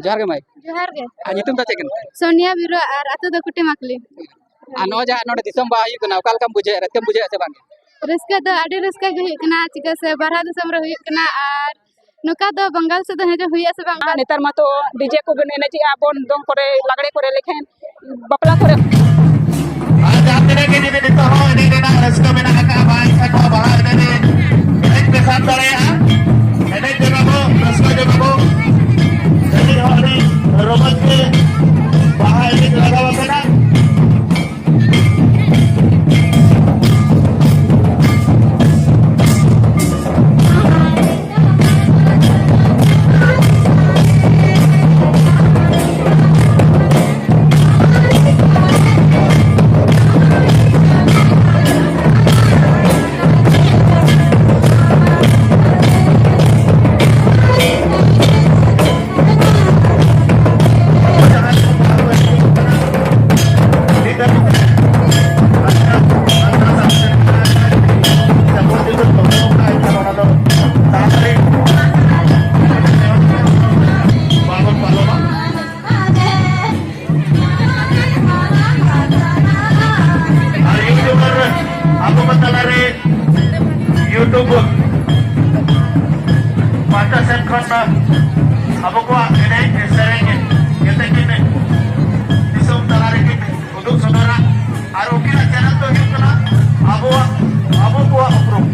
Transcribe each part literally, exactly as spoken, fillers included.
ᱡᱚᱦᱟᱨ ᱜᱮ ᱢᱟᱹᱭ᱾ ᱡᱚᱦᱟᱨ ᱜᱮ᱾ ᱟᱨ ᱧᱩᱛᱩᱢ ᱫᱚ ᱪᱮᱫ ᱠᱟᱱᱟ? ᱥᱳᱱᱤᱭᱟ ᱵᱤᱨᱩᱣᱟ ᱟᱨ ᱟᱹᱛᱩ ᱫᱚ ᱠᱩᱴᱤᱢᱟᱠᱞᱤ᱾ ᱟᱨ ᱱᱚᱣᱟ ᱡᱟᱦᱟᱸ ᱱᱚᱰᱮ ᱫᱤᱥᱚᱢ ᱵᱟᱦᱟ ᱦᱩᱭᱩᱜ ᱠᱟᱱᱟ, ᱚᱠᱟ ᱞᱮᱠᱟᱢ ᱵᱩᱡᱷᱟᱹᱣᱮᱫᱼᱟ? ᱨᱟᱹᱥᱠᱟᱹᱢ ᱵᱩᱡᱷᱟᱹᱣᱮᱫᱼᱟ ᱥᱮ ᱵᱟᱝ? ᱨᱟᱹᱥᱠᱟᱹ ᱫᱚ ᱟᱹᱰᱤ ᱨᱟᱹᱥᱠᱟᱹ ᱜᱮ ᱦᱩᱭᱩᱜ ᱠᱟᱱᱟ, ᱪᱮᱫᱟᱜ ᱥᱮ ᱵᱟᱨᱦᱟ ᱫᱤᱥᱚᱢ ᱨᱮ ᱦᱩᱭᱩᱜ ᱠᱟᱱᱟ᱾ ᱟᱨ ᱱᱚᱝᱠᱟ ᱫᱚ ᱵᱟᱝᱜᱟᱞ ᱥᱮᱫ ᱫᱚ ᱦᱮᱸ ᱦᱩᱭᱩᱜᱼᱟ ᱥᱮ ᱵᱟᱝ? ᱟᱨ ᱱᱮᱛᱟᱨ ᱢᱟᱛᱚ ᱰᱤᱡᱮ ᱠᱚᱵᱚᱱ ᱮᱱᱮᱡᱮᱜᱼᱟ ᱵᱚᱱ, ᱫᱚᱝ ᱠᱚᱨᱮ, ᱞᱟᱜᱽᱲᱮ ᱠᱚᱨᱮ, ᱞᱮᱠᱷᱟᱱ ᱵᱟᱯᱞᱟ ᱠᱚᱨᱮ᱾ ᱟᱨ ᱡᱟᱦᱟᱸ ᱛᱤᱱᱟᱹᱜ ᱜᱮ ᱡᱩᱫᱤ ᱱᱤᱛᱚᱜ ᱦᱚᱸ ᱮᱱᱮᱡ ᱨᱮᱱᱟᱜ ᱨᱟᱹᱥᱠᱟᱹ ᱢᱮᱱᱟᱜ ᱟᱠᱟᱫᱼᱟ, ᱵᱟᱝ ᱮᱱᱠᱷᱟᱱ ᱱᱚᱣᱟ ᱵᱟᱦᱟ ᱮᱱᱮᱡ ᱨᱮ ᱮᱱᱮᱡ ᱯᱮ ᱥᱟᱵ ᱫᱟᱲᱮᱭᱟᱜᱼᱟ᱾ ᱮᱱᱮᱡ ᱡᱚᱝ ᱟᱵᱚ, ᱨᱟᱹᱥᱠᱟᱹ ᱡᱚᱝ ᱟᱵᱚ᱾ ᱟᱹᱰᱤ ᱦᱚᱲ ᱟᱹᱰᱤ ᱨᱚᱢᱚᱡᱽ ᱜᱮ ᱵᱟᱦᱟ ᱮᱱᱮᱡ ᱞᱟᱜᱟᱣ ᱟᱠᱟᱱᱟ᱾ ᱟᱨ YouTuber ᱟᱵᱚ ᱠᱚ ᱛᱟᱞᱟᱨᱮ YouTube ᱯᱟᱦᱴᱟ ᱥᱮᱱ ᱠᱷᱚᱱ ᱟᱵᱚ ᱠᱚᱣᱟᱜ ᱮᱱᱮᱡ ᱥᱮᱨᱮᱧ ᱡᱚᱛᱚ ᱠᱤᱱ ᱫᱤᱥᱚᱢ ᱛᱟᱞᱟ ᱨᱮᱠᱤᱱ ᱩᱫᱩᱜ ᱥᱚᱫᱚᱨᱟ᱾ ᱟᱨ ᱩᱱᱠᱤᱱᱟᱜ channel ᱫᱚ ᱦᱩᱭᱩᱜ ᱠᱟᱱᱟ ᱟᱵᱚᱣᱟᱜ, ᱟᱵᱚ ᱠᱚᱣᱟᱜ ᱩᱯᱨᱩᱢ᱾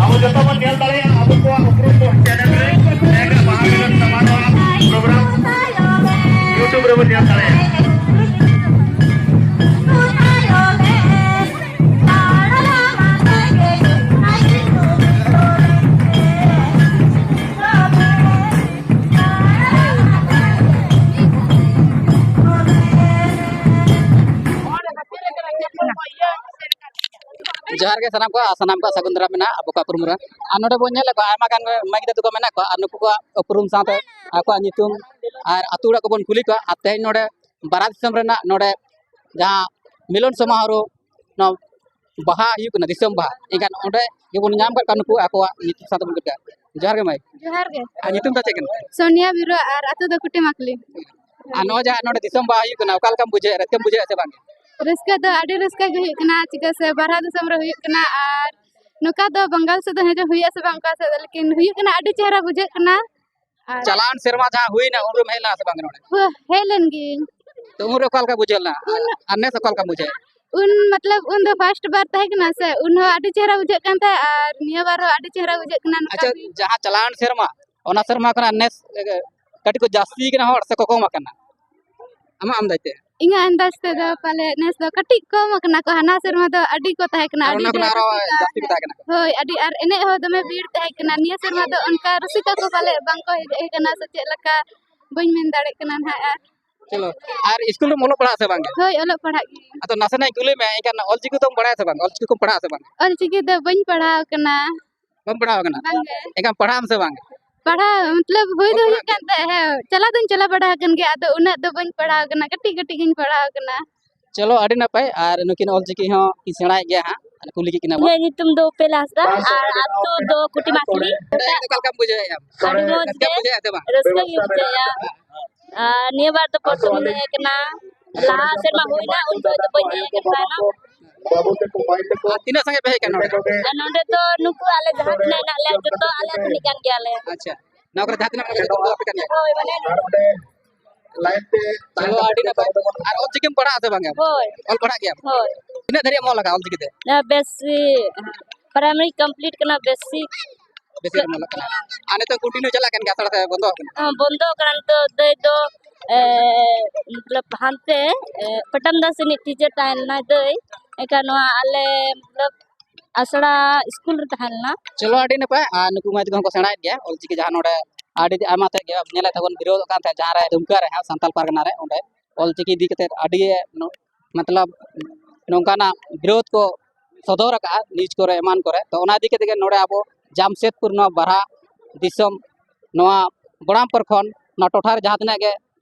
ᱟᱵᱚ ᱡᱚᱛᱚ ᱵᱚᱱ ᱧᱮᱞ ᱫᱟᱲᱮᱭᱟᱜᱼᱟ ᱟᱵᱚ ᱠᱚᱣᱟᱜ ᱩᱯᱨᱩᱢ ᱠᱚ channel ᱨᱮ᱾ ᱛᱮᱦᱮᱧ ᱵᱟᱦᱟ ᱢᱤᱞᱚᱱ ᱥᱟᱢᱟᱱᱚᱜᱼᱟ program YouTube ᱨᱮᱵᱚᱱ ᱧᱮᱞ ᱫᱟᱲᱮᱭᱟᱜᱼᱟ᱾ ᱡᱚᱦᱟᱨ ᱜᱮ ᱥᱟᱱᱟᱢ ᱠᱚ, ᱟᱨ ᱥᱟᱱᱟᱢ ᱠᱚᱣᱟᱜ ᱥᱟᱹᱜᱩᱱ ᱫᱟᱨᱟᱢ ᱢᱮᱱᱟᱜᱼᱟ ᱟᱵᱚ ᱠᱚᱣᱟᱜ ᱩᱯᱨᱩᱢ ᱨᱮ᱾ ᱟᱨ ᱱᱚᱰᱮ ᱵᱚᱱ ᱧᱮᱞᱮᱫ ᱠᱚᱣᱟ ᱟᱭᱢᱟ ᱜᱟᱱ ᱜᱮ ᱢᱟᱹᱭ ᱜᱤᱫᱽᱨᱟᱹ ᱛᱟᱠᱚ ᱢᱮᱱᱟᱜ ᱠᱚᱣᱟ, ᱟᱨ ᱱᱩᱠᱩ ᱠᱚᱣᱟᱜ ᱩᱯᱨᱩᱢ ᱥᱟᱶᱛᱮ ᱟᱠᱚᱣᱟᱜ ᱧᱩᱛᱩᱢ ᱟᱨ ᱟᱹᱛᱩ ᱚᱲᱟᱜ ᱠᱚᱵᱚᱱ ᱠᱩᱞᱤ ᱠᱚᱣᱟ᱾ ᱟᱨ ᱛᱮᱦᱮᱧ ᱱᱚᱰᱮ ᱵᱟᱨᱟ ᱫᱤᱥᱚᱢ ᱨᱮᱱᱟᱜ ᱱᱚᱰᱮ ᱡᱟᱦᱟᱸ ᱢᱤᱞᱚᱱ ᱥᱚᱢᱟᱨᱳᱦ, ᱱᱚᱣᱟ ᱵᱟᱦᱟ ᱦᱩᱭᱩᱜ ᱠᱟᱱᱟ, ᱫᱤᱥᱚᱢ ᱵᱟᱦᱟ, ᱮᱱᱠᱷᱟᱱ ᱚᱸᱰᱮ ᱜᱮᱵᱚᱱ ᱧᱟᱢ ᱠᱟᱜ ᱠᱚᱣᱟ ᱱᱩᱠᱩ ᱟᱠᱚᱣᱟᱜ ᱧᱩᱛᱩᱢ ᱥᱟᱶᱛᱮ ᱵᱚᱱ ᱠᱩᱞᱤ ᱠᱚᱣᱟ᱾ ᱡᱚᱦᱟᱨ ᱜᱮ ᱢᱟᱹᱭ᱾ ᱡᱚᱦᱟᱨ ᱜᱮ᱾ ᱟᱨ ᱧᱩᱛᱩᱢ ᱫᱚ ᱪᱮᱫ ᱠᱟᱱᱟ? ᱥᱳᱱᱤᱭᱟ ᱵᱤᱨᱩᱣᱟ ᱟᱨ ᱟᱹᱛᱩ ᱫᱚ ᱠᱩᱴᱤᱢᱟᱠᱞᱤ᱾ ᱟᱨ ᱱᱚᱣᱟ ᱡᱟᱦᱟᱸ ᱱᱚᱰᱮ ᱫᱤᱥᱚᱢ ᱵᱟᱦᱟ ᱦᱩᱭᱩᱜ ᱠᱟᱱᱟ, ᱚᱠᱟ ᱞᱮᱠᱟᱢ ᱵᱩᱡᱷᱟᱹᱣᱮᱫᱼᱟ? ᱨᱟᱹᱥᱠᱟᱹᱢ ᱵᱩᱡᱷᱟᱹᱣᱮᱫᱼᱟ ᱥᱮ ᱵᱟᱝ? ᱨᱟᱹᱥᱠᱟᱹ ᱫᱚ ᱟᱹᱰᱤ ᱨᱟᱹᱥᱠᱟᱹ ᱜᱮ ᱦᱩᱭᱩᱜ ᱠᱟᱱᱟ, ᱪᱮᱫᱟᱜ ᱥᱮ ᱵᱟᱨᱦᱟ ᱫᱤᱥᱚᱢ ᱨᱮ ᱦᱩᱭᱩᱜ ᱠᱟᱱᱟ᱾ ᱟᱨ ᱱᱚᱝᱠᱟ ᱫᱚ ᱵᱟᱝᱜᱟᱞ ᱥᱮᱫ ᱫᱚ ᱦᱮᱸ ᱦᱩᱭᱩᱜᱼᱟ ᱥᱮ ᱵᱟᱝ ᱚᱠᱟ ᱥᱮᱫ, ᱞᱮᱠᱤᱱ ᱦᱩᱭᱩᱜ ᱠᱟᱱᱟ, ᱟᱹᱰᱤ ᱪᱮᱦᱨᱟ ᱵᱩᱡᱷᱟᱹᱜ ᱠᱟᱱᱟ᱾ ᱟᱨ ᱪᱟᱞᱟᱣᱮᱱ ᱥᱮᱨᱢᱟ ᱡᱟᱦᱟᱸ ᱦᱩᱭᱱᱟ, ᱩᱱ ᱨᱮᱢ ᱦᱮᱡ ᱞᱮᱱᱟ ᱥᱮ ᱵᱟᱝ ᱱᱚᱰᱮ? ᱦᱳ-, ᱦᱮᱡ ᱞᱮᱱ ᱜᱤᱭᱟᱹᱧ᱾ ᱛᱚ ᱩᱱ ᱨᱮ ᱚᱠᱟ ᱞᱮᱠᱟ ᱵᱩᱡᱷᱟᱹᱣ ᱞᱮᱱᱟ? ᱩᱱ ᱟᱨ ᱱᱮᱥ ᱚᱠᱟ ᱞᱮᱠᱟ ᱵᱩᱡᱷᱟᱹᱣ? ᱩᱱ ᱢᱚᱛᱞᱚᱵ ᱩᱱ ᱫᱚ ᱯᱷᱟᱥᱴ ᱵᱟᱨ ᱛᱟᱦᱮᱸ ᱠᱟᱱᱟ ᱥᱮ, ᱩᱱ ᱦᱚᱸ ᱟᱹᱰᱤ ᱪᱮᱦᱨᱟ ᱵᱩᱡᱷᱟᱹᱜ ᱠᱟᱱ ᱛᱟᱦᱮᱸᱫ ᱟᱨ ᱱᱤᱭᱟᱹ ᱵᱟᱨ ᱦᱚᱸ ᱟᱹᱰᱤ ᱪᱮᱦᱨᱟ ᱵᱩᱡᱷᱟᱹᱜ ᱠᱟᱱᱟ᱾ ᱱᱚᱝᱠᱟ ᱟᱪᱪᱷᱟ, ᱜᱮ᱾ ᱡᱟᱦᱟᱸ ᱪᱟᱞᱟᱣᱮᱱ ᱥᱮᱨᱢᱟ, ᱚᱱᱟ ᱥᱮᱨᱢᱟ ᱠᱷᱚᱱᱟᱜ ᱱᱮᱥ, ᱮ, ᱠᱟᱹᱴᱤᱡ ᱠᱚ ᱡᱟᱹᱥᱛᱤ ᱠᱟᱱᱟ ᱦᱚᱲ ᱥᱮ ᱠᱚ ᱠᱚᱢ ᱟᱠᱟᱱᱟ? ᱟᱢᱟᱜ ᱟᱱᱫᱟᱡ ᱛᱮ? ᱤᱧᱟᱹᱜ ᱟᱱᱫᱟᱡ ᱛᱮᱫᱚ ᱯᱟᱞᱮ ᱱᱮᱥ ᱫᱚ ᱠᱟᱹᱴᱤᱡ ᱠᱚᱢ ᱟᱠᱟᱱᱟ ᱠᱚ, ᱦᱟᱱᱟ ᱥᱮᱨᱢᱟ ᱫᱚ ᱟᱹᱰᱤ ᱠᱚ ᱛᱟᱦᱮᱸ ᱠᱟᱱᱟ, ᱟᱨ ᱟᱹᱰᱤ ᱚᱱᱟ ᱠᱷᱚᱱᱟᱜ ᱰᱷᱮᱨ ᱟᱨᱚ ᱨᱩᱥᱤᱠᱟ᱾ ᱡᱟᱹᱥᱛᱤ ᱠᱚ ᱛᱟᱦᱮᱸ ᱠᱟᱱᱟ ᱠᱚ᱾ ᱦᱳᱭ, ᱟᱹᱰᱤ, ᱟᱨ ᱮᱱᱮᱡ ᱦᱚᱸ ᱫᱚᱢᱮ ᱵᱷᱤᱲ ᱛᱟᱦᱮᱸ ᱠᱟᱱᱟ᱾ ᱱᱤᱭᱟᱹ ᱥᱮᱨᱢᱟ ᱫᱚ ᱚᱱᱠᱟ ᱨᱩᱥᱤᱠᱟ ᱠᱚ ᱯᱟᱞᱮ ᱵᱟᱝ ᱠᱚ ᱦᱮᱡ ᱟᱠᱟᱱᱟ ᱥᱮ ᱪᱮᱫ ᱞᱮᱠᱟ, ᱵᱟᱹᱧ ᱢᱮᱱ ᱫᱟᱲᱮᱭᱟᱜ ᱠᱟᱱᱟ ᱱᱟᱦᱟᱜ᱾ ᱟᱨ ᱪᱚᱞᱚ, ᱟᱨ ᱤᱥᱠᱩᱞ ᱨᱮᱢ ᱚᱞᱚᱜ ᱯᱟᱲᱦᱟᱜ ᱥᱮ ᱵᱟᱝ? ᱦᱳᱭ, ᱚᱞᱚᱜ ᱯᱟᱲᱦᱟᱜ ᱜᱮ᱾ ᱟᱫᱚ ᱱᱟᱥᱮᱱᱟᱜ ᱤᱧ ᱠᱩᱞᱤ ᱢᱮᱭᱟ, ᱮᱱᱠᱷᱟᱱ ᱚᱞᱪᱤᱠᱤ ᱫᱚᱢ ᱵᱟᱲᱟᱭᱟ ᱥᱮ ᱵᱟᱝ? ᱚᱞᱪᱤᱠᱤ ᱠᱚᱢ ᱯᱟᱲᱦᱟᱜᱼᱟ ᱥᱮ ᱵᱟᱝ? ᱚᱞᱪᱤᱠᱤ ᱫᱚ ᱵᱟᱹᱧ ᱯᱟᱲᱦᱟᱣ ᱟᱠᱟᱱᱟ᱾ ᱵᱟᱢ ᱯᱟᱲᱦᱟᱣ ᱟᱠᱟᱱᱟ? ᱵᱟᱝᱜᱮ᱾ ᱮᱱᱠᱷᱟᱱ ᱯᱟᱲᱦᱟᱜ ᱟᱢ ᱥᱮ ᱵᱟᱝ? ᱯᱟᱲᱦᱟᱣ ᱢᱚᱛᱞᱚᱵ ᱦᱩᱭ ᱫᱚ ᱚᱞ ᱦᱩᱭᱩᱜ ᱯᱟᱲᱦᱟᱜ ᱠᱟᱱ ᱛᱟᱦᱮᱸᱫ, ᱦᱮᱸ, ᱪᱟᱞᱟᱣ ᱫᱚᱧ ᱪᱟᱞᱟᱣ ᱵᱟᱲᱟ ᱟᱠᱟᱱ ᱜᱮᱭᱟ, ᱟᱫᱚ ᱩᱱᱟᱹᱜ ᱫᱚ ᱵᱟᱹᱧ ᱯᱟᱲᱦᱟᱣ ᱟᱠᱟᱱᱟ, ᱠᱟᱹᱴᱤᱡ ᱠᱟᱹᱴᱤᱡ ᱜᱤᱧ ᱯᱟᱲᱦᱟᱣ ᱟᱠᱟᱱᱟ᱾ ᱪᱚᱞᱚ, ᱟᱹᱰᱤ ᱱᱟᱯᱟᱭ᱾ ᱟᱨ ᱱᱩᱠᱤᱱ ᱚᱞᱪᱤᱠᱤ ᱦᱚᱸ ᱠᱤᱱ ᱥᱮᱬᱟᱭᱮᱫ ᱜᱮᱭᱟ ᱦᱟᱸᱜ, ᱠᱩᱞᱤ ᱠᱮᱫ ᱠᱤᱱᱟ ᱵᱚᱱ᱾ ᱤᱧᱟᱹᱜ ᱧᱩᱛᱩᱢ ᱫᱚ ᱩᱯᱮᱞ ᱦᱟᱸᱥᱫᱟ ᱟᱨ ᱟᱹᱛᱩ ᱫᱚ ᱠᱩᱴᱤᱢᱟᱠᱞᱤ᱾ ᱚᱸᱰᱮ ᱚᱠᱟ ᱞᱮᱠᱟᱢ ᱵᱩᱡᱷᱟᱹᱣᱮᱫᱼᱟ? ᱟᱹᱰᱤ ᱢᱚᱡᱽ ᱨᱟᱹᱥᱠᱟᱹᱢ ᱜᱮ᱾ ᱵᱩᱡᱷᱟᱹᱣᱮᱫᱼᱟ ᱥᱮ ᱵᱟᱝ? ᱨᱟᱹᱥᱠᱟᱹ ᱜᱮ ᱵᱩᱡᱷᱟᱹᱜᱼᱟ᱾ ᱟᱨ ᱱᱤᱭᱟᱹ ᱵᱟᱨ ᱫᱚ ᱯᱨᱚᱛᱷᱚᱢ ᱤᱧ ᱦᱮᱡ ᱟᱠᱟᱱᱟ, ᱞᱟᱦᱟ ᱥᱮᱨᱢᱟ ᱦᱩᱭᱱᱟ, ᱩᱱ ᱡᱚᱠᱷᱚᱡ ᱫᱚ ᱵᱟᱹᱧ ᱦᱮᱡ ᱟᱠᱟᱱ ᱛᱟᱦᱮᱱᱟ᱾ ᱟᱨ ᱛᱤᱱᱟᱹᱜ ᱥᱟᱸᱜᱮ ᱯᱮ ᱦᱮᱡ ᱟᱠᱟᱱᱟ ᱱᱚᱰᱮ? ᱟᱨ ᱱᱚᱰᱮ ᱫᱚ ᱱᱩᱠᱩ ᱟᱞᱮ ᱡᱟᱦᱟᱸ ᱛᱤᱱᱟᱹᱜ ᱦᱮᱱᱟᱜ ᱞᱮᱭᱟ, ᱡᱚᱛᱚ ᱟᱞᱮ ᱟᱹᱛᱩ ᱨᱤᱱᱤᱡ ᱠᱟᱱ ᱜᱮᱭᱟᱞᱮ᱾ ᱟᱪᱪᱷᱟ, ᱱᱚᱣᱟ ᱠᱚᱨᱮ ᱡᱟᱦᱟᱸ ᱛᱤᱱᱟᱹᱜ ᱢᱮᱱᱟᱜ ᱠᱚᱣᱟ, ᱡᱚᱛᱚ ᱟᱯᱮ ᱠᱟᱱ ᱜᱮᱭᱟ? ᱦᱳᱭ, ᱢᱟᱱᱮ ᱪᱚᱞᱚ, ᱟᱹᱰᱤ ᱱᱟᱯᱟᱭ᱾ ᱟᱨ ᱚᱞ ᱪᱤᱠᱤᱢ ᱯᱟᱲᱦᱟᱜᱼᱟ ᱥᱮ ᱵᱟᱝ ᱜᱮ? ᱦᱳᱭ᱾ ᱚᱞ ᱯᱟᱲᱦᱟᱜ ᱜᱮᱭᱟᱢ? ᱦᱳᱭ᱾ ᱛᱤᱱᱟᱹᱜ ᱫᱷᱟᱹᱨᱤᱡ ᱮᱢ ᱚᱞ ᱟᱠᱟᱫᱼᱟ ᱚᱞ ᱪᱤᱠᱤ ᱛᱮ? ᱵᱮᱥ, ᱯᱨᱟᱭᱢᱟᱨᱤ ᱠᱚᱢᱯᱞᱤᱴ ᱠᱟᱱᱟ, ᱵᱮᱥᱤᱠ᱾ ᱵᱮᱥᱤᱠ ᱮᱢ ᱚᱞ ᱟᱠᱟᱱᱟ᱾ ᱟᱨ ᱱᱤᱛᱚᱜ ᱠᱚᱱᱴᱤᱱᱤᱭᱩ ᱪᱟᱞᱟᱜ ᱠᱟᱱ ᱜᱮᱭᱟ ᱟᱥᱲᱟ ᱥᱮ ᱵᱚᱱᱫᱚ ᱟᱠᱟᱱᱟ? ᱦᱮᱸ, ᱵᱚᱱᱫᱚ ᱟᱠᱟᱱᱟ᱾ ᱱᱤᱛᱚᱜ ᱫᱟᱹᱭ ᱫᱚ, ᱮ, ᱢᱚᱛᱞᱚᱵ ᱦᱟᱱᱛᱮ, ᱮ, ᱯᱟᱴᱟᱱ ᱫᱟᱥ ᱨᱤᱱᱤᱡ ᱴᱤᱪᱟᱨ ᱛᱟᱦᱮᱸ ᱞᱮᱱᱟᱭ ᱫᱟᱹᱭ, ᱮᱱᱠᱷᱟᱱ ᱱᱚᱣᱟ ᱟᱞᱮ, ᱢᱚᱛᱞᱚᱵ, ᱟᱥᱲᱟ ᱥᱠᱩᱞ ᱨᱮ ᱛᱟᱦᱮᱸ ᱞᱮᱱᱟ᱾ ᱪᱚᱞᱚ, ᱟᱹᱰᱤ ᱱᱟᱯᱟᱭ᱾ ᱟᱨ ᱱᱩᱠᱩ ᱢᱟᱹᱭ ᱛᱟᱠᱚ ᱦᱚᱸᱠᱚ ᱥᱮᱬᱟᱭᱮᱫ ᱜᱮᱭᱟ ᱚᱞᱪᱤᱠᱤ, ᱡᱟᱦᱟᱸ ᱱᱚᱰᱮ ᱟᱹᱰᱤ ᱟᱭᱢᱟ ᱛᱮᱫ ᱜᱮ ᱧᱮᱞᱮᱫ ᱛᱟᱵᱚᱱ ᱵᱤᱨᱳᱫᱷᱚᱜ ᱠᱟᱱ ᱛᱟᱦᱮᱸᱫ, ᱡᱟᱦᱟᱸ ᱨᱮ ᱫᱩᱢᱠᱟ ᱨᱮ ᱦᱟᱸᱜ ᱥᱟᱱᱛᱟᱲ ᱯᱟᱨᱜᱟᱱᱟ ᱨᱮ, ᱚᱸᱰᱮ ᱚᱞᱪᱤᱠᱤ ᱤᱫᱤ ᱠᱟᱛᱮᱫ ᱟᱹᱰᱤ ᱱᱚ-, ᱢᱚᱛᱞᱚᱵ ᱱᱚᱝᱠᱟᱱᱟᱜ ᱵᱤᱨᱳᱫᱷ ᱠᱚ ᱥᱚᱫᱚᱨ ᱟᱠᱟᱫᱼᱟ ᱱᱤᱭᱩᱡᱽ ᱠᱚᱨᱮ ᱮᱢᱟᱱ ᱠᱚᱨᱮ᱾ ᱛᱚ ᱚᱱᱟ ᱤᱫᱤ ᱠᱟᱛᱮᱫ ᱜᱮ ᱱᱚᱰᱮ ᱟᱵᱚ ᱡᱟᱢᱥᱮᱫᱽᱯᱩᱨ, ᱱᱚᱣᱟ ᱵᱟᱨᱦᱟ ᱫᱤᱥᱚᱢ, ᱱᱚᱣᱟ ᱵᱚᱲᱟᱢ ᱯᱨᱚᱠᱷᱚᱸᱰ, ᱱᱚᱣᱟ ᱴᱚᱴᱷᱟ ᱨᱮ ᱡᱟᱦᱟᱸ ᱛᱤᱱᱟᱹᱜ ᱜᱮ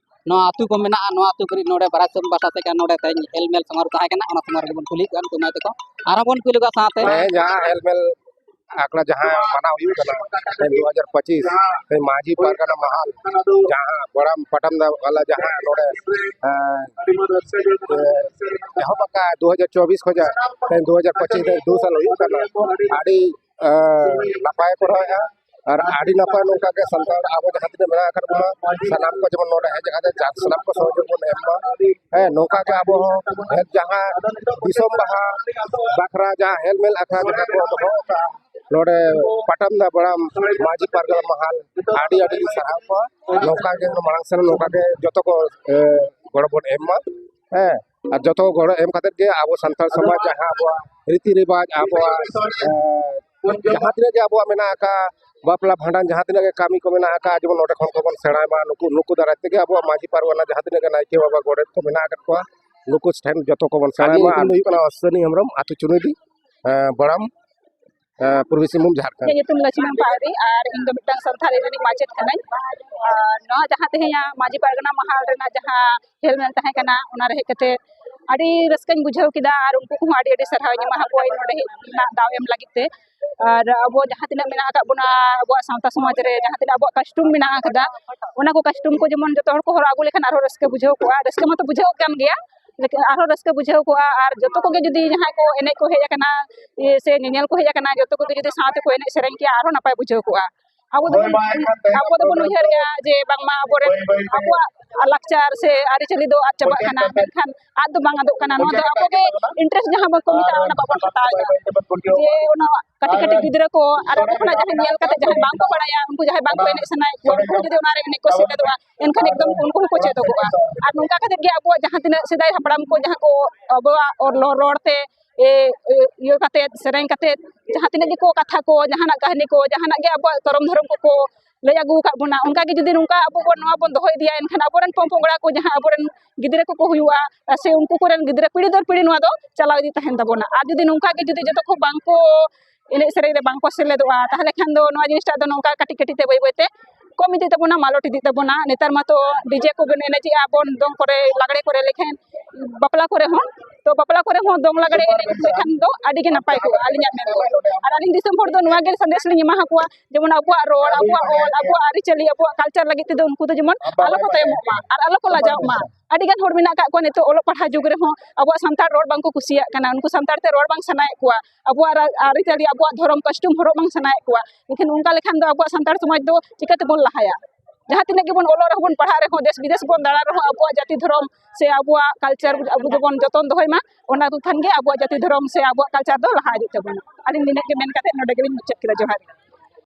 ᱱᱚᱣᱟ ᱟᱹᱛᱩ ᱠᱚ ᱢᱮᱱᱟᱜᱼᱟ, ᱱᱚᱣᱟ ᱟᱹᱛᱩ ᱠᱚᱨᱮ ᱱᱚᱰᱮ ᱵᱟᱨᱦᱟ ᱫᱤᱥᱚᱢ ᱵᱷᱟᱥᱟ ᱛᱮ ᱱᱚᱰᱮ ᱛᱮᱦᱮᱧ ᱦᱮᱞᱢᱮᱞ ᱥᱟᱢᱟᱝ ᱨᱮ ᱛᱟᱦᱮᱸ ᱠᱟᱱᱟ, ᱚᱱᱟ ᱥᱟᱢᱟᱝ ᱨᱮᱜᱮ ᱵᱚᱱ ᱠᱩᱞᱤᱭᱮᱫ ᱠᱚᱣᱟ ᱱᱩᱠᱩ ᱢᱟᱹᱭ ᱛᱟᱠᱚ᱾ ᱟᱨᱦᱚᱸ ᱵᱚᱱ ᱠᱩᱞᱤ ᱠᱚᱣᱟ ᱥᱟᱶᱛᱮ᱾ ᱦᱮᱸ, ᱡᱟᱦᱟᱸ ᱦᱮᱞᱢᱮᱞ ᱟᱠᱷᱲᱟ ᱡᱟᱦᱟᱸ ᱢᱟᱱᱟᱣ ᱦᱩᱭᱩᱜ ᱠᱟᱱᱟ ᱫᱩ ᱦᱟᱡᱟᱨ ᱯᱚᱸᱪᱤᱥ ᱢᱟᱹᱡᱷᱤ ᱯᱟᱨᱜᱟᱱᱟ ᱢᱟᱦᱟᱞ, ᱡᱟᱦᱟᱸ ᱵᱚᱲᱟᱢ ᱯᱟᱴᱟᱢ ᱫᱟ ᱵᱟᱞᱟ ᱡᱟᱦᱟᱸ ᱱᱚᱰᱮ ᱮᱦᱚᱵ ᱟᱠᱟᱫ ᱫᱩ ᱦᱟᱡᱟᱨ ᱪᱚᱵᱵᱤᱥ ᱠᱷᱚᱱᱟᱜ ᱛᱮᱦᱮᱧ ᱫᱩ ᱦᱟᱡᱟᱨ ᱯᱚᱸᱪᱤᱥ ᱫᱷᱟᱹᱵᱤᱡ ᱫᱩ ᱥᱟᱞ ᱦᱩᱭᱩᱜ ᱠᱟᱱᱟ, ᱟᱹᱰᱤ ᱱᱟᱯᱟᱭ ᱠᱚᱨᱟᱣᱮᱫᱼᱟ᱾ ᱟᱨ ᱟᱹᱰᱤ ᱱᱟᱯᱟᱭ ᱱᱚᱝᱠᱟ ᱜᱮ ᱥᱟᱱᱛᱟᱲ ᱟᱵᱚ ᱡᱟᱦᱟᱸ ᱛᱤᱱᱟᱹᱜ ᱢᱮᱱᱟᱜ ᱟᱠᱟᱫ ᱵᱚᱱᱟ, ᱥᱟᱱᱟᱢ ᱠᱚ ᱡᱮᱢᱚᱱ ᱱᱚᱰᱮ ᱦᱮᱡ ᱠᱟᱛᱮ ᱡᱟᱠ ᱥᱟᱱᱟᱢ ᱠᱚ ᱥᱚᱦᱚᱡᱳᱜᱽ ᱵᱚᱱ ᱮᱢ ᱢᱟ᱾ ᱦᱮᱸ, ᱱᱚᱝᱠᱟ ᱜᱮ ᱟᱵᱚ ᱦᱚᱸ ᱡᱟᱦᱟᱸ ᱫᱤᱥᱚᱢ ᱵᱟᱦᱟ ᱵᱟᱠᱷᱨᱟ ᱡᱟᱦᱟᱸ ᱦᱮᱞᱢᱮᱞ ᱟᱠᱷᱲᱟ ᱡᱟᱦᱟᱸ ᱠᱚ ᱫᱚᱦᱚ ᱟᱠᱟᱫᱼᱟ ᱱᱚᱰᱮ ᱯᱟᱴᱟᱢ ᱫᱟ ᱵᱚᱲᱟᱢ ᱢᱟᱹᱡᱷᱤ ᱯᱟᱨᱜᱟᱱᱟ ᱢᱟᱦᱟᱞ, ᱟᱹᱰᱤ ᱟᱹᱰᱤ ᱞᱤᱧ ᱥᱟᱨᱦᱟᱣ ᱠᱚᱣᱟ᱾ ᱱᱚᱝᱠᱟ ᱜᱮ ᱢᱟᱲᱟᱝ ᱥᱮᱱ ᱱᱚᱝᱠᱟ ᱜᱮ ᱡᱚᱛᱚ ᱠᱚ ᱮ, ᱜᱚᱲᱚ ᱵᱚᱱ ᱮᱢ ᱢᱟ᱾ ᱦᱮᱸ, ᱟᱨ ᱡᱚᱛᱚ ᱜᱚᱲᱚ ᱮᱢ ᱠᱟᱛᱮᱫ ᱜᱮ ᱟᱵᱚ ᱥᱟᱱᱛᱟᱲ ᱥᱚᱢᱟᱡᱽ ᱡᱟᱦᱟᱸ ᱟᱵᱚᱣᱟᱜ ᱨᱤᱛᱤ ᱨᱮᱣᱟᱡᱽ, ᱟᱵᱚᱣᱟᱜ ᱮ, ᱡᱟᱦᱟᱸ ᱛᱤᱱᱟᱹᱜ ᱜᱮ ᱟᱵᱚᱣᱟᱜ ᱢᱮᱱᱟᱜ ᱟᱠᱟᱫ ᱵᱟᱯᱞᱟ ᱵᱷᱟᱸᱰᱟᱱ ᱡᱟᱦᱟᱸ ᱛᱤᱱᱟᱹᱜ ᱜᱮ ᱠᱟᱹᱢᱤ ᱠᱚ ᱢᱮᱱᱟᱜ ᱟᱠᱟᱫ, ᱡᱮᱢᱚᱱ ᱱᱚᱰᱮ ᱠᱷᱚᱱ ᱠᱚᱵᱚᱱ ᱥᱮᱬᱟᱭ ᱢᱟ᱾ ᱱᱩᱠᱩ ᱱᱩᱠᱩ ᱫᱟᱨᱟᱭ ᱛᱮᱜᱮ ᱟᱵᱚᱣᱟᱜ ᱢᱟᱹᱡᱷᱤ ᱯᱟᱨᱜᱟᱱᱟ ᱡᱟᱦᱟᱸ ᱛᱤᱱᱟᱹᱜ ᱜᱮ ᱱᱟᱭᱠᱮ ᱵᱟᱵᱟ ᱜᱚᱰᱮᱛ ᱠᱚ ᱢᱮᱱᱟᱜ ᱟᱠᱟᱫ ᱠᱚᱣᱟ, ᱱᱩᱠᱩ ᱴᱷᱮᱱ ᱡᱚᱛᱚ ᱠᱚᱵᱚᱱ ᱥᱮᱬᱟᱭ ᱢᱟ᱾ ᱟᱹᱞᱤᱧᱟᱜ ᱧᱩᱛᱩᱢ ᱫᱚ ᱦᱩᱭᱩᱜ ᱠᱟᱱᱟ ᱚᱥᱥᱤᱱᱤ ᱦᱮᱢᱵᱨᱚᱢ, ᱟᱹᱛᱩ ᱪᱩᱱᱩᱭᱰᱤ, ᱮ, ᱵᱚᱲᱟᱢ, ᱮ, ᱯᱩᱨᱵᱤ ᱥᱤᱝᱵᱷᱩᱢ, ᱡᱷᱟᱲᱠᱷᱚᱸᱰ᱾ ᱤᱧᱟᱹᱜ ᱧᱩᱛᱩᱢ ᱞᱚᱪᱷᱢᱤ ᱯᱟᱣᱨᱤ ᱟᱨ ᱤᱧ ᱫᱚ ᱢᱤᱫᱴᱟᱝ ᱥᱟᱱᱛᱟᱲᱤ ᱨᱤᱱᱤᱡ ᱢᱟᱪᱮᱫ ᱠᱟᱹᱱᱟᱹᱧ᱾ ᱟᱨ ᱱᱚᱣᱟ ᱡᱟᱦᱟᱸ ᱛᱮᱦᱮᱧᱟᱜ ᱢᱟᱹᱡᱷᱤ ᱯᱟᱨᱜᱟᱱᱟ ᱢᱟᱦᱟᱞ ᱨᱮᱱᱟᱜ ᱡᱟᱦᱟᱸ ᱦᱮᱞᱢᱮᱞ ᱛᱟᱦᱮᱸ ᱠᱟᱱᱟ, ᱚᱱᱟ ᱨᱮ ᱦᱮᱡ ᱠᱟᱛᱮ ᱟᱹᱰᱤ ᱨᱟᱹᱥᱠᱟᱹᱧ ᱵᱩᱡᱷᱟᱹᱣ ᱠᱮᱫᱟ ᱟᱨ ᱩᱱᱠᱩ ᱠᱚᱦᱚᱸ ᱟᱹᱰᱤ ᱟᱹᱰᱤ ᱥᱟᱨᱦᱟᱣ ᱤᱧ ᱮᱢᱟ ᱠᱚᱣᱟ ᱤᱧ ᱱᱚᱰᱮ ᱦᱮᱡ ᱨᱮᱱᱟᱜ ᱫᱟᱣ ᱮᱢ ᱞᱟᱹᱜᱤᱫ ᱛᱮ᱾ ᱟᱨ ᱟᱵᱚ ᱡᱟᱦᱟᱸ ᱛᱤᱱᱟᱹᱜ ᱢᱮᱱᱟᱜ ᱟᱠᱟᱫ ᱵᱚᱱᱟ, ᱟᱵᱚᱣᱟᱜ ᱥᱟᱶᱛᱟ ᱥᱚᱢᱟᱡᱽ ᱨᱮ ᱡᱟᱦᱟᱸ ᱛᱤᱱᱟᱹᱜ ᱟᱵᱚᱣᱟᱜ ᱠᱟᱥᱴᱚᱢ ᱢᱮᱱᱟᱜ ᱟᱠᱟᱫᱟ, ᱚᱱᱟ ᱠᱚ ᱠᱟᱥᱴᱚᱢ ᱠᱚ ᱡᱮᱢᱚᱱ ᱡᱚᱛᱚ ᱦᱚᱲ ᱠᱚ ᱦᱚᱨᱚ ᱟᱹᱜᱩ ᱞᱮᱠᱷᱟᱱ ᱟᱨᱦᱚᱸ ᱨᱟᱹᱥᱠᱟᱹ ᱵᱩᱡᱷᱟᱹᱣ ᱠᱚᱜᱼᱟ᱾ ᱨᱟᱹᱥᱠᱟᱹ ᱢᱟᱛᱚ ᱵᱩᱡᱷᱟᱹᱣ ᱠᱟᱱ ᱜᱮᱭᱟ, ᱞᱮᱠᱤᱱ ᱟᱨᱦᱚᱸ ᱨᱟᱹᱥᱠᱟᱹ ᱵᱩᱡᱷᱟᱹᱣ ᱠᱚᱜᱼᱟ᱾ ᱟᱨ ᱡᱚᱛᱚ ᱠᱚᱜᱮ ᱡᱩᱫᱤ ᱡᱟᱦᱟᱸᱭ ᱠᱚ ᱮᱱᱮᱡ ᱠᱚ ᱦᱮᱡ ᱟᱠᱟᱱᱟ, ᱤᱭᱟᱹ, ᱥᱮ ᱧᱮᱧᱮᱞ ᱠᱚ ᱦᱮᱡ ᱟᱠᱟᱱᱟ, ᱡᱚᱛᱚ ᱠᱚᱜᱮ ᱡᱩᱫᱤ ᱥᱟᱶ ᱛᱮᱠᱚ ᱮᱱᱮᱡ ᱥᱮᱨᱮᱧ ᱠᱮᱭᱟ, ᱟᱨᱦᱚᱸ ᱱᱟᱯᱟᱭ ᱵᱩᱡᱷᱟᱹᱣ ᱠᱚᱜᱼᱟ᱾ ᱟᱵᱚ ᱫᱚᱵᱚᱱ, ᱟᱵᱚ ᱫᱚᱵᱚᱱ ᱩᱭᱦᱟᱹᱨᱮᱜᱼᱟ ᱡᱮ ᱵᱟᱝᱢᱟ ᱟᱵᱚᱨᱮᱱ, ᱟᱵᱚᱣᱟᱜ ᱞᱟᱠᱪᱟᱨ ᱥᱮ ᱟᱹᱨᱤᱪᱟᱹᱞᱤ ᱫᱚ ᱟᱫ ᱪᱟᱵᱟᱜ ᱠᱟᱱᱟ, ᱢᱮᱱᱠᱷᱟᱱ ᱟᱫ ᱫᱚ ᱵᱟᱝ ᱟᱫᱚᱜ ᱠᱟᱱᱟ᱾ ᱱᱚᱣᱟ ᱫᱚ ᱟᱵᱚᱜᱮ interest ᱡᱟᱦᱟᱸ ᱵᱟᱠᱚ ᱢᱮᱛᱟᱜᱼᱟ, ᱚᱱᱟ ᱵᱟᱵᱚᱱ ᱦᱟᱛᱟᱣ ᱮᱫᱟ᱾ ᱡᱮ ᱚᱱᱟ ᱠᱟᱹᱴᱤᱡ ᱠᱟᱹᱴᱤᱡ ᱜᱤᱫᱽᱨᱟᱹ ᱠᱚ ᱟᱨ ᱟᱵᱚ ᱠᱷᱚᱱᱟᱜ ᱡᱟᱦᱟᱸᱭ ᱧᱮᱞ ᱠᱟᱛᱮ ᱡᱟᱦᱟᱸᱭ ᱵᱟᱝ ᱠᱚ ᱵᱟᱲᱟᱭᱟ, ᱩᱱᱠᱩ ᱡᱟᱦᱟᱸᱭ ᱵᱟᱝ ᱠᱚ ᱮᱱᱮᱡ ᱥᱟᱱᱟᱭᱮᱫ ᱠᱚᱣᱟ, ᱩᱱᱠᱩ ᱡᱩᱫᱤ ᱚᱱᱟ ᱨᱮ ᱮᱱᱮᱡ ᱠᱚ ᱥᱮᱞᱮᱫᱚᱜᱼᱟ, ᱮᱱᱠᱷᱟᱱ ᱮᱠᱫᱚᱢ ᱩᱱᱠᱩ ᱦᱚᱸᱠᱚ ᱪᱮᱫᱚᱜᱚᱜᱼᱟ᱾ ᱟᱨ ᱱᱚᱝᱠᱟ ᱠᱟᱛᱮ ᱜᱮ ᱟᱵᱚᱣᱟᱜ ᱡᱟᱦᱟᱸ ᱛᱤᱱᱟᱹᱜ ᱥᱮᱫᱟᱭ ᱦᱟᱯᱲᱟᱢ ᱠᱚ ᱡᱟᱦᱟᱸ ᱠᱚ ᱟᱵᱚᱣᱟᱜ ᱚᱞ ᱨᱚᱲ ᱛᱮ, ᱮ, ᱮ, ᱤᱭᱟᱹ ᱠᱟᱛᱮ, ᱥᱮᱨᱮᱧ ᱠᱟᱛᱮ, ᱡᱟᱦᱟᱸ ᱛᱤᱱᱟᱹᱜ ᱜᱮᱠᱚ ᱠᱟᱛᱷᱟ ᱠᱚ, ᱡᱟᱦᱟᱱᱟᱜ ᱠᱟᱹᱦᱱᱤ ᱠᱚ, ᱡᱟᱦᱟᱱᱟᱜ ᱜᱮ ᱟᱵᱚᱣᱟᱜ ᱫᱷᱚᱨᱚᱢ ᱫᱷᱚᱨᱚᱢ ᱠᱚᱠᱚ ᱞᱟᱹᱭ ᱟᱹᱜᱩ ᱟᱠᱟᱫ ᱵᱚᱱᱟ, ᱚᱱᱠᱟ ᱜᱮ ᱡᱩᱫᱤ ᱱᱚᱝᱠᱟ ᱟᱵᱚ ᱵᱚᱱ, ᱱᱚᱣᱟ ᱵᱚᱱ ᱫᱚᱦᱚ ᱤᱫᱤᱭᱟ, ᱮᱱᱠᱷᱟᱱ ᱟᱵᱚᱨᱮᱱ ᱯᱚᱝ ᱯᱚᱝᱲᱟ ᱠᱚ, ᱡᱟᱦᱟᱸ ᱟᱵᱚᱨᱮᱱ ᱜᱤᱫᱽᱨᱟᱹ ᱠᱚᱠᱚ ᱦᱩᱭᱩᱜᱼᱟ, ᱥᱮ ᱩᱱᱠᱩ ᱠᱚᱨᱮᱱ ᱜᱤᱫᱽᱨᱟᱹ ᱯᱤᱲᱦᱤ ᱫᱚᱨ ᱯᱤᱲᱦᱤ ᱱᱚᱣᱟ ᱫᱚ ᱪᱟᱞᱟᱣ ᱤᱫᱤ ᱛᱟᱦᱮᱱ ᱛᱟᱵᱚᱱᱟ᱾ ᱟᱨ ᱡᱩᱫᱤ ᱱᱚᱝᱠᱟ ᱜᱮ ᱡᱩᱫᱤ ᱡᱚᱛᱚ ᱠᱚ ᱵᱟᱝ ᱠᱚ ᱮᱱᱮᱡ ᱥᱮᱨᱮᱧ ᱨᱮ ᱵᱟᱝ ᱠᱚ ᱥᱮᱞᱮᱫᱚᱜᱼᱟ, ᱛᱟᱦᱚᱞᱮ ᱠᱷᱟᱱ ᱫᱚ ᱱᱚᱣᱟ ᱡᱤᱱᱤᱥᱴᱟᱜ ᱫᱚ ᱱᱚᱝᱠᱟ ᱠᱟᱹᱴᱤᱡ ᱠᱟᱹᱴᱤᱡ ᱛᱮ ᱵᱟᱹᱭ ᱵᱟᱹᱭ ᱛᱮ ᱠᱚᱢ ᱤᱫᱤᱜ ᱛᱟᱵᱚᱱᱟ, ᱢᱟᱞᱚᱴ ᱤᱫᱤᱜ ᱛᱟᱵᱚᱱᱟ᱾ ᱱᱮᱛᱟᱨ ᱢᱟᱛᱚ DJ ᱠᱚᱵᱚᱱ ᱮᱱᱮᱡᱮᱜᱼᱟ ᱵᱚᱱ, ᱫᱚᱝ ᱠᱚᱨᱮ, ᱞᱟᱜᱽᱲᱮ ᱠᱚᱨᱮ, ᱞᱮᱠᱷᱟᱱ ᱵᱟᱯᱞᱟ ᱠᱚᱨᱮ ᱦᱚᱸ᱾ ᱛᱚ ᱵᱟᱯᱞᱟ ᱠᱚᱨᱮ ᱦᱚᱸ ᱫᱚᱝ ᱞᱟᱜᱽᱲᱮ ᱮᱱᱮᱡ ᱞᱮᱠᱷᱟᱱ ᱫᱚ ᱟᱹᱰᱤ ᱜᱮ ᱱᱟᱯᱟᱭ ᱠᱚᱜᱼᱟ ᱟᱹᱞᱤᱧᱟᱜ ᱢᱮᱱ ᱫᱚ᱾ ᱟᱨ ᱟᱹᱞᱤᱧ ᱫᱤᱥᱚᱢ ᱦᱚᱲ ᱫᱚ ᱱᱚᱣᱟ ᱜᱮ ᱥᱟᱸᱫᱮᱥ ᱞᱤᱧ ᱮᱢᱟ ᱟᱠᱚᱣᱟ, ᱡᱮᱢᱚᱱ ᱟᱵᱚᱣᱟᱜ ᱨᱚᱲ, ᱟᱵᱚᱣᱟᱜ ᱚᱞ, ᱟᱵᱚᱣᱟᱜ ᱟᱹᱨᱤᱪᱟᱹᱞᱤ, ᱟᱵᱚᱣᱟᱜ ᱠᱟᱞᱪᱟᱨ ᱞᱟᱹᱜᱤᱫ ᱛᱮᱫᱚ ᱩᱱᱠᱩ ᱫᱚ ᱡᱮᱢᱚᱱ ᱟᱞᱚ ᱠᱚ ᱛᱟᱭᱚᱢᱚᱜ ᱢᱟ ᱟᱨ ᱟᱞᱚ ᱠᱚ ᱞᱟᱡᱟᱣᱚᱜ ᱢᱟ᱾ ᱟᱹᱰᱤ ᱜᱟᱱ ᱦᱚᱲ ᱢᱮᱱᱟᱜ ᱟᱠᱟᱫ ᱠᱚᱣᱟ ᱱᱤᱛᱚᱜ ᱚᱞᱚᱜ ᱯᱟᱲᱦᱟᱣ ᱡᱩᱜᱽ ᱨᱮᱦᱚᱸ ᱟᱵᱚᱣᱟᱜ ᱥᱟᱱᱛᱟᱲ ᱨᱚᱲ ᱵᱟᱝ ᱠᱚ ᱠᱩᱥᱤᱭᱟᱜ ᱠᱟᱱᱟ, ᱩᱱᱠᱩ ᱥᱟᱱᱛᱟᱲ ᱛᱮ ᱨᱚᱲ ᱵᱟᱝ ᱥᱟᱱᱟᱭᱮᱫ ᱠᱚᱣᱟ, ᱟᱵᱚᱣᱟᱜ ᱨᱟ-, ᱟᱹᱨᱤᱪᱟᱹᱞᱤ, ᱟᱵᱚᱣᱟᱜ ᱫᱷᱚᱨᱚᱢ ᱠᱚᱥᱴᱤᱭᱩᱢ ᱦᱚᱨᱚᱜ ᱵᱟᱝ ᱥᱟᱱᱟᱭᱮᱫ ᱠᱚᱣᱟ᱾ ᱮᱱᱠᱷᱟᱱ ᱚᱱᱠᱟ ᱞᱮᱠᱷᱟᱱ ᱫᱚ ᱟᱵᱚᱣᱟᱜ ᱥᱟᱱᱛᱟᱲ ᱥᱚᱢᱟᱡᱽ ᱫᱚ ᱪᱤᱠᱟᱹ ᱛᱮᱵᱚᱱ ᱞᱟᱦᱟᱭᱟ? ᱡᱟᱦᱟᱸ ᱛᱤᱱᱟᱹᱜ ᱜᱮᱵᱚᱱ ᱚᱞᱚᱜ ᱨᱮᱦᱚᱸ ᱵᱚᱱ ᱯᱟᱲᱦᱟᱜ ᱨᱮᱦᱚᱸ ᱫᱮᱥ ᱵᱤᱫᱮᱥ ᱵᱚᱱ ᱫᱟᱬᱟ ᱨᱮᱦᱚᱸ ᱟᱵᱚᱣᱟᱜ ᱡᱟᱹᱛᱤ ᱫᱷᱚᱨᱚᱢ ᱥᱮ ᱟᱵᱚᱣᱟᱜ ᱠᱟᱞᱪᱟᱨ ᱟᱵᱚ ᱫᱚᱵᱚᱱ ᱡᱚᱛᱚᱱ ᱫᱚᱦᱚᱭ ᱢᱟ, ᱚᱱᱟ ᱠᱚ ᱠᱷᱟᱱ ᱜᱮ ᱟᱵᱚᱣᱟᱜ ᱡᱟᱹᱛᱤ ᱫᱷᱚᱨᱚᱢ ᱥᱮ ᱟᱵᱚᱣᱟᱜ ᱠᱟᱞᱪᱟᱨ ᱫᱚ ᱞᱟᱦᱟ ᱤᱫᱤᱜ ᱛᱟᱵᱚᱱᱟ᱾ ᱟᱹᱞᱤᱧ ᱱᱤᱱᱟᱹᱜ ᱜᱮ ᱢᱮᱱ ᱠᱟᱛᱮ ᱱᱚᱰᱮ ᱜᱮᱞᱤᱧ ᱢᱩᱪᱟᱹᱫ ᱠᱮᱫᱟ᱾ ᱡᱚᱦᱟᱨ᱾